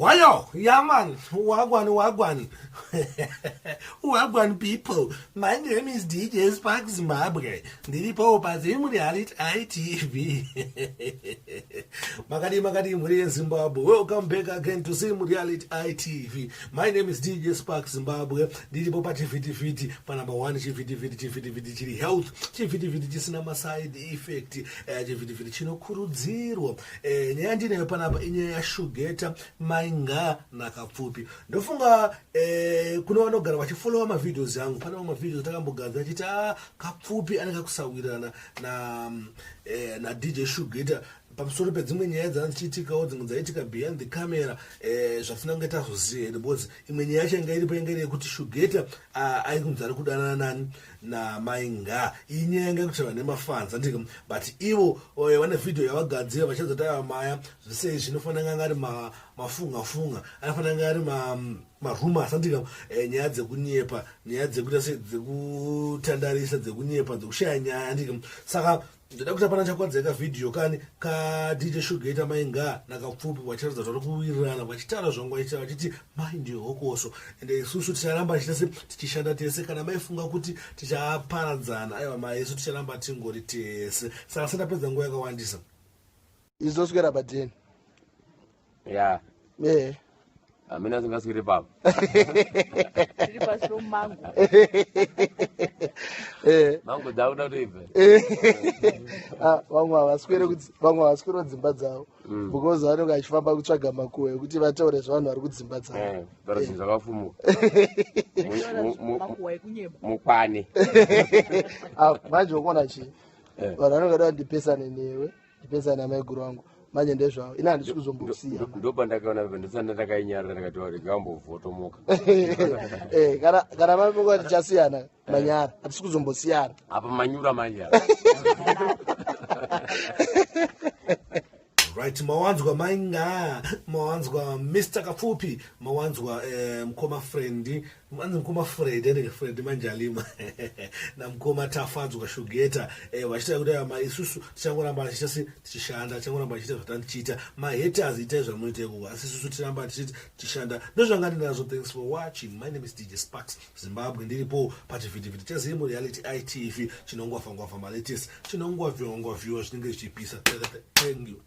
Wayo, yeah man, wagwan, wagwan. Wagwan people, my name is DJ Spark Zimbabwe. Ndiripo paZim Reality ITV. Makadi makadi mhuri yeZimbabwe. Welcome back again to Zim Reality ITV. My name is DJ Spark Zimbabwe. Ndiripo pachivhitivhiti pa number 1 chivhitivhiti chivhitivhiti chiri health chivhitivhiti chisina ma side effect eh, chivhitivhiti chinokurudzirwa. Eh, nyaya ndinayo panapa inyaya yashugeta mainga nakapfupi ndofunga eh, kune vanogara vachifollowa mavideos yangu pane mamwe mavideos takambogadzira achiti a ah, kapfupi anenge akusawirirana na, eh, na dj shugeta pamusoro pedzimwe nyaya dzanga dzichiitikawo dzimwe dzaiitika behind the camera eh, zvatina kunge tazoziva hedu because imwe nyaya yacho yanga iripo yanga iri yekuti shugeta ah, aikunzi ari kudanana nani namai nga iyi nyaya yanga kutaura nemafans andika but ivo eh, vane vhidhiyo yavagadzira vachiratidza kuti aiwa maya zvese izvi zvinofanira nga ari mafunga funga anofanira nga ari marumors andika eh, nyaya dzekunyepa nyaya dzekuita se dzekutandarisa dzekunyepa dzekushaya nyaya andika saka ndoda kuti apana chakwadzeka vhidhiyo kani kadj shugeta mai ngaa nakapfupi vachiratidza kuti vari kuwirirana vachitaura zvangu vachiita vachiti mai ndiyo hokoso ende isusu ticharamba tichita se tichishanda tese kana maifunga kuti tichaparadzana aiwa mai isu ticharamba tingori tese saka sendapedza nguva yakawandisa izoswera padeni ya eh amene asingaswere papo tiri pasi pemumango eh mango dzakuda kutoibva Eh. Ah, vamwe havaswere kudzi- vamwe havaswere kudzimba dzavo Mm. because vanenge vachifamba kutsvaga makuhwa ekuti vataure zvevanhu vari kudzimba dzavo Eh, bara zvinhu zvakafumuka Taura makuhwa ekunyeba mukwane Ah, manje ukuona chii Eh. vanhu vanenge vada kuti ndipesane newe ndipesane namaiguru vangu manje ndezvavo ini handisi kuzombokusiya ndopandakaona ndosanda ndakainyarara ndakati rega ambovhotomoka Eh, kana mafunga tichasiyana manyara hatisi kuzombosiyana apa manyura manje apa. Right, mawanzwa mainga mawanzwa Mr Kapfupi mawanzwa eh, mukoma Friend anzi mukoma Fred anenge Fred Manjalima namukoma Tafadzwa Shugeta eh, vachiita kuti ama isusu tichangoramba tichiita se tichishanda tichangoramba tichiita zvatanichiita mahaters itai zvamunoita ikoko asi isusu tiramba tichiti tichishanda ndozvanga ndinazvo. Thanks for watching. My name is DJ Sparks Zimbabwe. Ndiripo pachivhitivhiti cheZim Reality ITV chinongwavhangwavha malatest chinongwavhiwangwavhiwa zvinenge zvichipisa. Thank you.